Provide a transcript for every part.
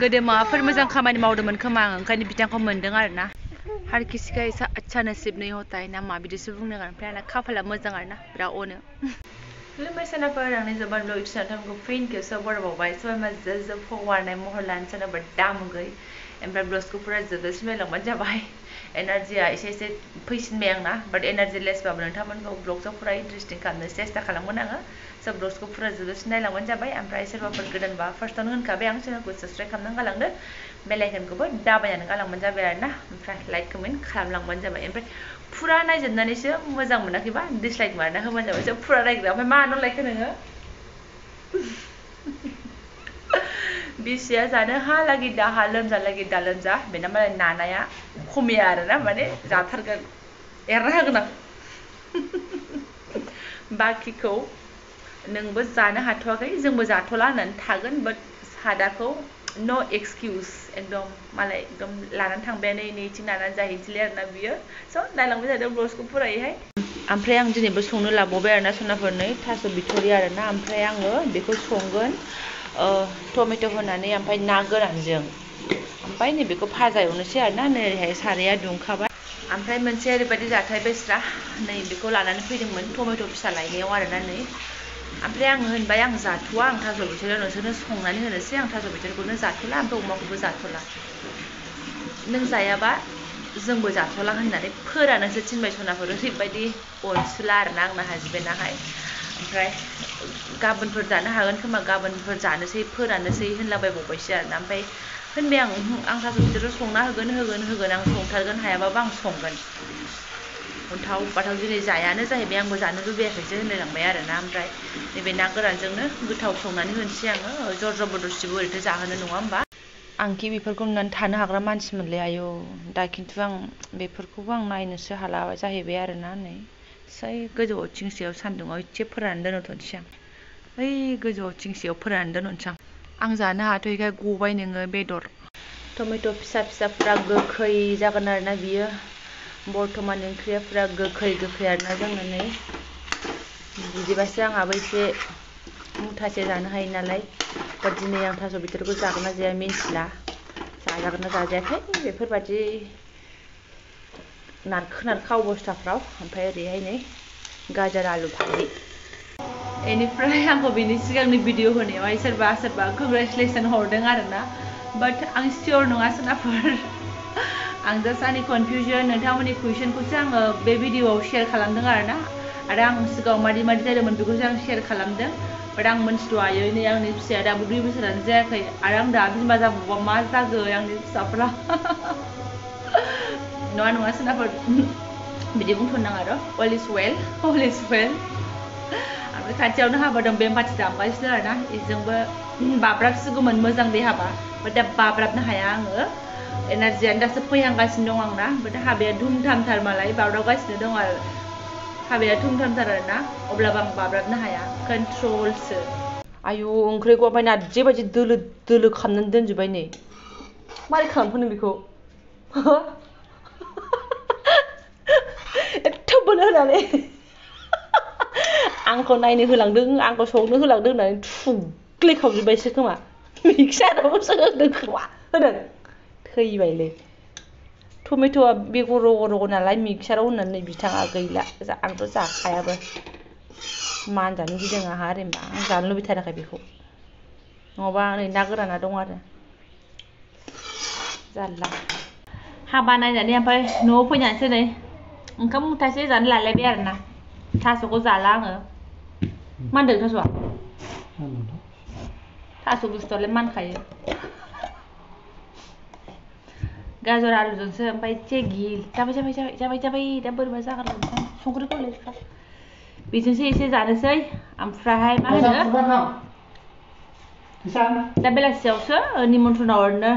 गोदो माबाफोर मोजां खामानि मावदोंमोन खोमा आं ओंखायनो बिथांखौ मोनदों आरोना हर किसी का ऐसा अच्छा नसीब नहीं होता है ना मा बिदिसो बुंदों ओमफ्राय आंना खाफाला मोजां आरोना बिराद अनो खुलुमबाय सानाफोर आंनि जोबोर ब्लग इक्सनाथामखौ फिन खेबसे बरावबाय सोरबा मा जोब फवारनाय महर लानो सानाबा दामुगै ओमफ्राय ब्लग्सखौ फुरा जोबजासिम नायलांबानो जाबाय एनार्जिया एसे फैसिनबाय आंना बाट एनार्जि लेसबाबो नोंथांमोनखौ ब्लग्सआव फुरा इन्टारेस्टिं खालामनो सेस्था खालामगोन आङो स' ब्लग्सखौ फुरा जोबजासिम नायलांबानो जाबाय ओमफ्राय सोरबाफोर गोदानबा फार्स्टआवनो होनखाबाय आं चेनेलखौ साबस्क्राइब खालामनानै गालांदो बेल आइकनखौबो दाबायनानै गालांबानो जाबाय आरोना ओमफ्राय लाइक कमेन्ट खालामलांबानो जाबाय ओमफ्राय फुरा नायजोबनानैसो मोजां मोनाखैबा डिसलाइक मारना होबानो जाबाय स' फुरा नायग्रा ओमफ्राय मा आंनाव लाइक नोङो बिसिया जानो हालागै दाहा लोमजालागै दा लोमजा बेना मालाय नानाया खमिया आरोना माने जाथारगोन एरना होगोन आं बाखिखौ नोंबो जानो हाथ'वाखै जोंबो जाथ'ला होननानै थागोन बाट सादाखौ नो एक्सकिउज एकदम मालाय एकदम लानानै थांबायानो नैथिं लानानै जाहैनोसैलै आरोना बियो स' नायलांबाय थादों ब्लग्सखौ फुरायैहाय ओमफ्राय आं दिनैबो संनो लाबावबाय आरोना सनाफोरनै थास' बिथ'रि आरोना ओमफ्राय आङो बेखौ संगोन टमेट' होनानै ओमफ्राय ना गोरानजों ओमफ्राय नैबेखौ भाजा एवनोसै आरोना नैहाय साराया दुंखाबाय ओमफ्राय मोनसे ओरैबायदि जाथाय बेस्रा नै बेखौ लानानै फैदोंमोन टमेट' फिसा लायनायाव आरोना नै ओमफ्राय आङो होनबाय आं जाथ'वा आं थास' बिथ'रियाव नोंसोरनो संनानै होनोसै आं थास' बिथ'रिखौनो जाथ'ला ओमफ्राय अमाखौबो जाथ'ला नों जायाबा जोंबो जाथ'ला होननानै फोरानोसो थिनबाय सनाफोर ओरैबायदि अनसुला आरोना आंना हासबेन्डआहाय ओमफ्राय गाबोनफोर जानो हागोन खोमा गाबोनफोर जानोसै फोरानोसै होनलाबायबावबायसो आरोना ओमफ्राय होनबाय आं थास' बिथ'रिखौ संना होगोन आं संथारगोन हायाबाबो आं संगोन उनथाव बाथाव दिनै जायानो जाहैबाय आंबो जानो लुबैयाखैसो होनलायलांबाय आरोना ओमफ्राय नैबे ना गोरानजोंनो गोथाव संनानै होनोसै आङो जर जबरदस्तिबो ओरैनो जाहोनो नङा होमबा आंखि बेफोरखौ नुनानै थानो हाग्रा मानसिमोनलै आयौ दा खिन्थु आं बेफोरखौबो आं नायनोसो हाला जाहैबाय आरोना नै सै गोजौआव थिंसेयाव सान्दुङाव एसे फोराननानै दोनथ'नोसै आं ओइ गोजौआव थिंसेयाव फोराननानै दोनथ'नोसै आं जानो हाथ'यैखाय गबाय नोङो बेदर टमेट' फिसा फिसाफ्रा गोखै जागोन आरोना बियो बर्थमान ओंख्रिया फुरा गोखै आरोना जोंना नै बिदिबासो आंहाबो एसे मुथासे जानो हायो नालाय बाट दिनै आं थास' बिथ'रिखौ जागोन ना जाया मिन्थिला जाजागोन ना जाजायाखै बेफोरबायदि नारखा अबस्थाफ्राव ओमफ्राय ओरैहाय नै गाजर आलु भाजि बेनिफ्राय आंखौ बेनि सिगांनि भिडिअ होनायावहाय सोरबा कंग्रेचुलेसन हरदों आरोना बाट आं सियर नङा सोनाफोर आं जास्ट आंनि कनफिउजन नोंथांमोननि कुइसनखौसो आङो बे भिडिअआव शेयार खालामदों आरोना आरो आं सिगाङाव मादि जादोंमोन बेखौसो आं शेयार खालामदों बाट आं मोनथिथ'वायै नै आंनि फिसाया दाबो 2 बोसोरानो जायाखै आरो आं दा बिमा जाबावबा मा जागोन आंनि फिसाफ्रा नङा सोनाफोर बिदि बुंथ'नो नाङा र' अल इज वेल ओमफ्राय खाथियावनो हाबा दं बेमपाथि दामगासिनो आरोना बेजोंबो बाब्राबसिगौमोन मोजां बे हाबा बाट दा बाब्राबनो हाया आङो एनार्जियानो दासो फैहांगासिनो दं आंना बाट हाबाया धुमधामथार मालाय बाब्राबगासिनो दं आरो हाबाया धुमधामथार आरोना अब्लाबो आं बाब्राबनो हाया कन्ट्रलसो आयु ओंख्रिखौ ओमफ्राय नारजि बायदि दोलो खालामनानै दोनजोब्बाय नै मारै खालामखो नों बेखौ एथ' बोलो होनानै आंखौ नायनो होलांदों आंखौ संनो होलांदों होननानै थुग्लिखावजोब्बायसो खोमा मिक्सारावसो होदों खोमा होदों थैबायलै टमेट'आ बेगर रग' नालाय मिक्साराव होनानै बिथाङा गैला आंथ' जाखायाबो मानजानो गिदों आंहा ओरैनोबा आं जानो लुबैथाराखै बेखौ नङाबा नै ना गोराना दं आरो जारला हाबा नायनानै ओमफ्राय न'आव फैनानैसो नै ओंखाम मुथासे जानो लालायबाय आरोना थास'खौ जाला आङो मानदों थास'आ थास' बुस्थुआलाय मानखायो गाजर आलुजोंसो ओमफ्राय एसे गिल जाबाय दा बोरैबा जागोन संख्रिखौ हरलाय बेजोंसो एसे जानोसै ओमफ्रायहाय मा होनो दा बेलासियावसो निमन्त्रनाव ओरैनो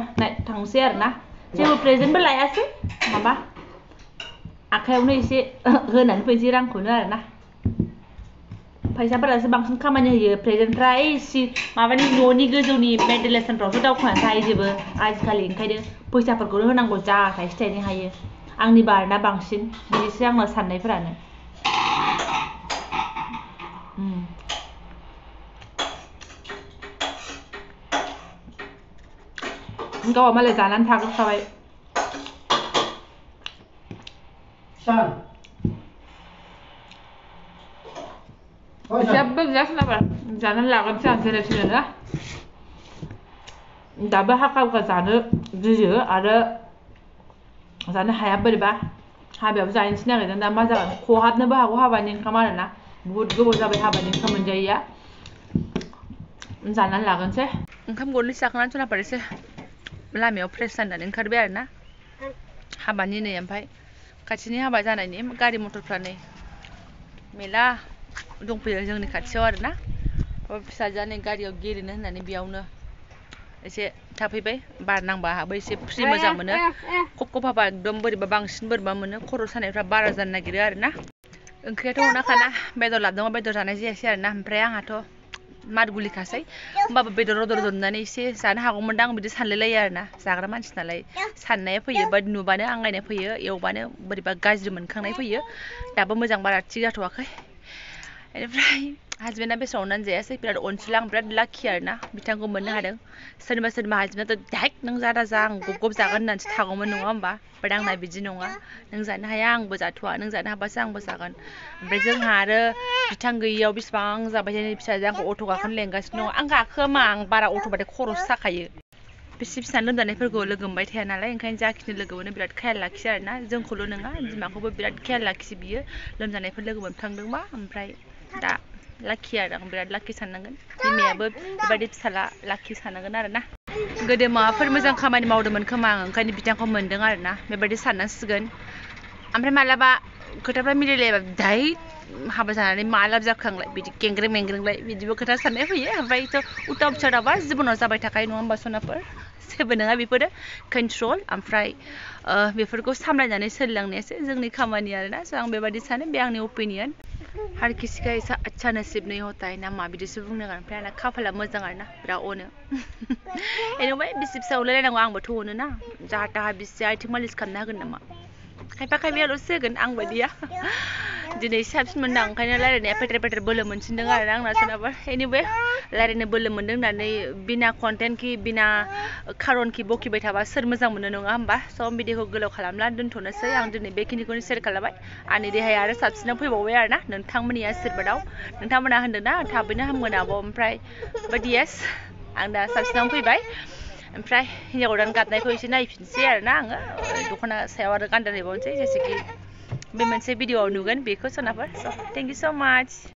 थांसै आरोना जेबो प्रेजेन्टबो लायासै माबा आखायावनो एसे होनानै फैसै रांखौनो आरोना फैसाफोरासो बांसिन खामानि होयो प्रेजेन्टफ्रा माबानि न'नि गोजौनि भेन्टिलेसनफ्रावसो दावखोनानै थाहैजोबो आजिखालि ओंखायनो फैसाफोरखौनो होनांगौ जा थाइसे थाइनै हायो आंनि बारना बांसिन बिदिसो आंना साननायफोरानो गाव मालाय जानानै थाग्रोखाबाय जेबो गैया सोनाबार जानानै लागोनसै आं जेरै ना दाबो हाखा जानो गियो आरो जानो हाया बोरैबा हाबायाव जाहैनोसै नागिरदों दा मा जागोन खहाबनोबो हागौ हाबानि ओंखाम आरोना बुहुद गोबाव जाबाय हाबानि ओंखाम मोनजायैया जानानै लागोनसै ओंखाम गरनैसो जाखांनानै सोनाबार एसे लामायाव फ्रेस जानानै ओंखारबाय आरोना हाबानि नै ओमफ्राय खाथिनि हाबा जानायनि गारि मथरफ्रा नै मेला दंफैयो जोंनि खाथियाव आरोना फिसाजोआ नै गारियाव गेलेनो होननानै बेयावनो एसे थाफैबाय बार नांबा आहाबो एसे फ्रि मोजां मोनो खब खब हाबा एकदम बोरैबा बांसिन बोरैबा मोनो खर' सानायफ्रा बारा जानो नागिरो आरोना ओंख्रियाथ' अनाखाना बेदर लाबोदोंबा बेदर जानाय जायासै आरोना ओमफ्राय आंहाथ' मारगुलिखासै होमबाबो बेदर रदर नुनानै एसे जानो हागौमोनदां आं बिदि सानलाय लायो आरोना जाग्रा मानसि नालाय साननाया फैयो बाट नुबानो आंगायनाय फैयो एवबानो बोरैबा गाज्रि मोनखांनाय फैयो दाबो मोजां बारा थिग जाथ'वाखै बेनिफ्राय हासबेन्डआ बेसाव अननानै जायासै बिराद अनसुला आं बिराद लाखि आरोना बिथांखौ मोननो हादों सोरनिबा हासबेन्डआथ' डाइरेक्ट नों जा दा जा आं गब गब जागोन होननानैसो थागौमोन नङा होमबा बाट आंना बिदि नङा नों जानो हाया आंबो जाथ'वा नों जानो हाबासो आंबो जागोन ओमफ्राय जोंहा आरो बिथां गैयियाव बिसिबां जाबाय थायो फिसाजोआ आंखौ अट' गाखोनो लेंगासिनो दङ आं गाखोमा आं बारा अट'बाथाय खर'सो साखायो फिसा लोमजानायफोरखौ लोगो मोनबाय थाया नालाय ओंखायनो जाखिनि लोगो मोनो बिराद खेयाल लाखियो आरोना जोंखौल' नङा बिमाखौबो बिराद खेयाल लाखियो बियो लोमजानायफोर लोगो मोनफ्लांदोंबा ओमफ्राय दा लाखि आरो आं बिराद लाखि साननांगोन बिमायाबो बेबायदि फिसाला लाखि साननांगोन आरोना गोदो माबाफोर मोजां खामानि मावदोंमोन खोमा आं ओंखायनो बिथांखौ मोनदों आरोना बेबायदि साननांसिगोन ओमफ्राय मालाबा खोथाफ्रा मिलायलायाबा दाय हाबा जानानै मालाब जाखांलाय बिदि गेंग्रें मेंग्रेंलाय बिदिबो खोथा साननाय फैयो ओमफ्रायथ' उल्था पुल्थाबा जिबनाव जाबाय थाखायो नङा होमबा सनाफोर जेबो नङा बेफोरो कन्ट्रल ओमफ्राय बेफोरखौ सामलायनानै सोलिलांनायासो जोंनि खामानि आरोना स' आं बेबायदि सानो बे आंनि अपिनियन हर किसी का ऐसा अच्छा नसीब नहीं होता है ना मा बिदिसो बुंनांगोन ओमफ्राय आंना खाफाला मोजां आरोना बिराद अनो एनिफ्राय बिसि फिसा अनलायलायनांगौ आंबोथ' अनो ना जाहा थाहा बिसिया आथिं मालिस खालामना होगोन नामा खायफा खायफायाल'सो होगोन आं बायदिया दिनै साबसिन मोनदां ओंखायनो रायलायनाया पेटेर पेटेर बोलो मोनसिनदों आरोना आंना सोरनाबा एनिवे रायलायनो बोलो मोनदों होननानै बिना कन्टेन्ट कि बिना खारन कि बकिबाय थाबा सोर मोजां मोनो नङा होमबा स' भिडिअखौ गोलाव खालामला दोनथ'नोसै आं दिनै बेखिनिखौनो शेयार खालामबाय आंनि देहाया आरो साबसिनाव फैबावबाय आरोना नोंथांमोननि आशीर्बादाव नोंथांमोना होनदोंना थाबैनो हामगोन आब' ओमफ्राय बाट येस आं दा साबसिनावनो फैबाय ओमफ्राय हिन्जाव गोदान गाबनायखौ एसे नायफिनसै आरोना आङो दख'ना सायाव आरो गानदेरहैबावनोसै जेसेखि बे मोनसे भिडिअआव नुगोन बेखौ सोनाफोर स' थेंक इउ स' माच